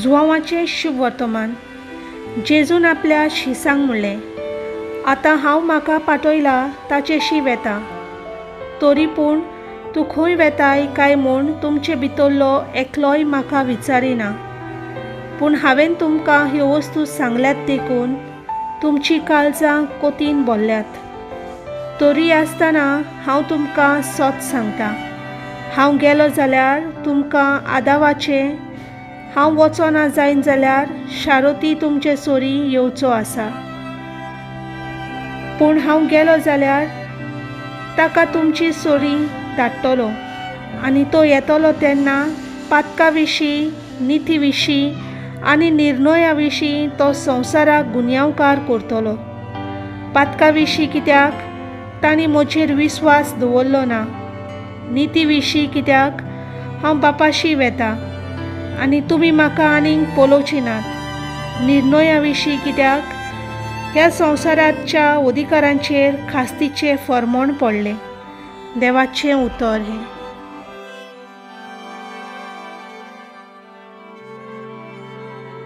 जुवांवाचें शुभ वर्तमान. जेजून आपल्या शिसांक म्हणलें, आतां हांव म्हाका पाठयला ताचेशी वेता. तरी पूण तूं खंय वेताय काय म्हूण तुमचे भितरलो एकलोय म्हाका विचारिना. पूण हांवें तुमकां ह्यो वस्तू सांगल्यात देखून तुमचीं काळजां कोतीन भरल्यात. तरी आसतना हांव तुमकां सत सांगता, हांव गेलो जाल्यार तुमकां आदावाचें, हांव वचना जायन जाल्यार शारोती तुमचे सोरी येवचो आसा. पूण हांव गेलो जाल्यार ताका तुमची सोरी धाडटलो आनी तो येतलो तेन्ना पातका विशीं, निती विशीं आनी निर्णया विशीं तो संवसाराक गुन्यांवकार करतलो. पातका विशीं कित्याक तांणी म्हजेर विस्वास दवरलो ना. निती विशीं कित्याक हांव बापाशी वेता आनी तुमी म्हाका आनीक पळोवची नात. निर्णया विशीं कित्याक ह्या संवसाराच्या अधिकारांचेर खास्तीचें फर्मोण पडलें. देवाचें उतर हें.